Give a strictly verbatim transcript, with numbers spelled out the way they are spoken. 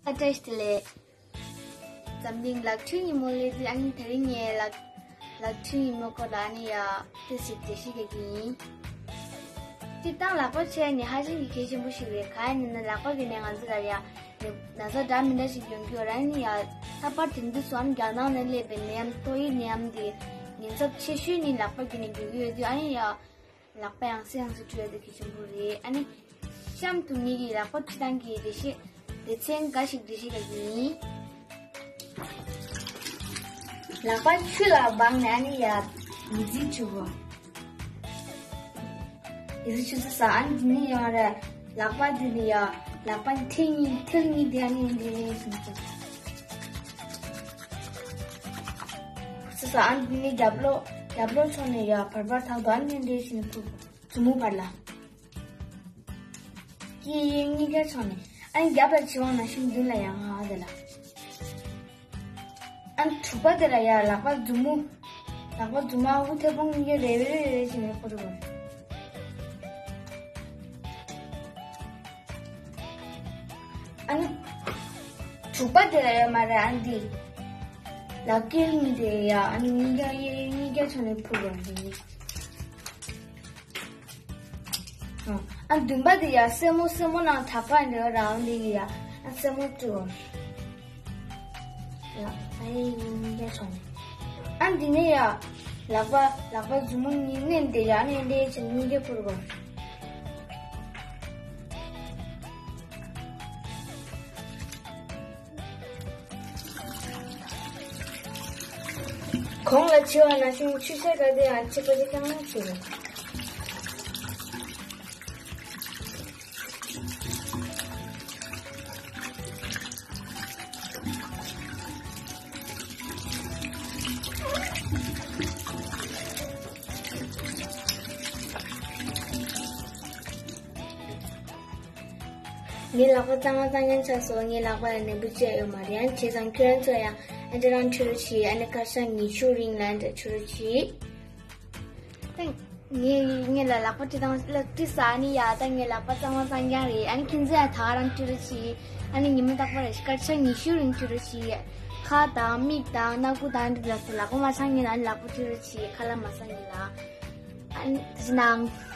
བཀྲ་ཤིས་བདེ་ལེགས། འཛམ་གླིང་ལག་འཁྲུའི་ཉིན་མོ་སླེབས་དུས། ཨ་ནི་དེ་རིང་ངས་ལག་ལག་འཁྲུའི་ཉིན་མོ་སྐོར་ལ་ཨ་ནི་ཡ་ཏོག་ཙམ་འགྲེལ་བཤད་རྒྱག་གི་ཡིན། སྤྱིར་བཏང་ལག་པ་འཁྲུ་ཡ་ནི་ཧ་ཅང་གི་གལ་ཆེན་པོ་ཞིག་རེད། གང་ཡིན་ན་ལག་པ་གི་ནི་ང་ཚོ་ལ་ཡ་ན་ཚ་འདྲ་མི་འདྲ་ཞིག་ཡོང་གི་ཡོད་རེད། ཨ་ནི་ཡ་ལྷག་པར་དུ་འདི་ཚོ་ཨ་ནི་རྒྱ་ནག་ནས་སླེབས་པའི་ནད་ཡམས་ཏོག་དབྱིབས་ནད་ཡམས་འདི་ཉེན་ཚབས་ཆེ་ཤོས་ནི་ལག་པ་གི་ནི་འགོས་ཀྱི་ཡོད་དུས། ཨ་ནི་ཡ་ལག་པ་ཡང་སེ་ཡང་སེ་འཁྲུ་ཡ་དེ་གལ་ཆེན་པོ་རེད། ཨ་ནི་གཤམ་དུ་ངེད་ཀྱི་ལག་པ་འཁྲུ་སྟངས་ཀྱི་འགྲེལ་བཤད་སྡེ་ཚན་འགའ་ཞིག་འགྲེལ་བཤད་རྒྱག་གི་ཡིན། ལག་པ་ཆུ་ལ་སྦངས་ནས་ཨ་ནི་ཡ་ཡི་ཙི་འཁྲུ་དགོས། ཡི་ཙི་འཁྲུ་ཚར་ས་ཨ་ནི་འདི་ནས་ཡང་ར་ལག་པ་འདི་ནས་ཡ་ལག་པ་མཐིལ་གཉིས་མཐིལ་གཉིས་དེ་ཨ་ནི་འདི་ནས་ཡིན་ཙང་། སོ་སོ་ཨ་ནི་འདི་ནས་རྒྱབ་ལོགས་རྒྱབ་ལོགས་ཕྱོགས་ནས་ཡ་བར་བར་ཐག་ཏུ་ཨ་ནི་འདི་བཞིན་འཁྲུ་དགོས། མཛུབ་མོ་བར་ལ། སྐེ་གཉིས་ཀའི་ཕྱོགས་ནས་ཨ་ནི་རྒྱབ་ལ་བྱེད་པ་ནང་བཞིན་མདུན་ལ་ཡང་ཨ་དེ་ལ། ཨ་ནི་དྲུག་པ་དེ་ལ་ཡ་ལག་པ་མཛུབ་མོ། ལག་པ་མཛུབ་མོ་ཨ་ཁུ་མཐེ་བོང་གཉིས་ཀ་རེ་རེ་རེ་རེ་བྱས་ནས་འཁྲུ་དགོས། ཨ་ནི་དྲུག་པ་དེ་ལ་ཡ་མར་ཨ་ནི་འདི་ལག་སྐེ་གཉིས་དེ་ཡ་ཨ་ནི་གཉིས་ཀ་གཉིས་ཀའི་ཕྱོགས་ནས་འཁྲུ་དགོས་འདི། ཨ་བདུན་པ་དེ་ཡ་སེན་མོ་སེན་མོ་ནང་དག་པ་འདྲ་བ་རང་འདི་ཡ་ཨ་སེན་མོ་བཀྲུ་བ། ཡ་ཨ་ཡེ་གཉིས་ཀའི་ཕྱོགས་ནས། ཨ་འདི་ནས་ཡ་ལག་པ་ལག་པ་མཛུབ་མོ་གཉིས་མནན་ཏེ་ཡ་ཨ་ནི་འདྲ་བྱས་གཉིས་ཀའི་འཁྲུ་དགོས། གོང་ལ་བྱས་པ་ནང་བཞིན་ཆུ་ཚོད་ག་དེ་ཡང་ཕྱི་པ་ཅིག་བཏང་ན་ཆོག་རེད། ངའི་ལག་པ་གཙང་མ་གཙང་རྐྱང་ཆགས་སོང་། ངའི་ལག་པ་ལ་ནད་འབུ་ཅི་ཡང་ཡོད་མ་རེད། ཡང་བྱས་ཙང་ཁྱོད་རང་ཚོ་ཡང་ཨེ་འདྲ་རང་འཁྲུ་རོགས་བྱེད། ཨ་ནི་སྐར་ཆ་ཉི་ཤུ་རིང་ལ་ཨེ་འདྲ་འཁྲུ་རོགས་བྱེད། ད་ངས་ངས་ལ་ལག་པ་འཁྲུ་སྟངས་ལ་འཁྲུ་ས་ནི་ཡ། ད་ངའི་ལག་པ་གཙང་མ་གཙང་རྐྱང་རེད། ཨ་ནི་ཁྱེད་ཚོ་ཡང་ད་ག་རང་འཁྲུ་རོགས་བྱེད། ཨ་ནི་ཉི་མ་རྟག་པར་སྐར་ཆ་ཉི་ཤུ་རིང་འཁྲུ་རོགས་བྱེད། ཁ་དང་མིག་དང་སྣ་ཁུག་དང་འདི་ལ་སོགས་ལག་པ་མ་སངས་ཉིན་ཨ་ནི་ལག་པ་འཁྲུ་རོགས་བྱེད། ཁ་ལག་མ་སངས་ཉིན་ལ། ཨ་ནི་ནང་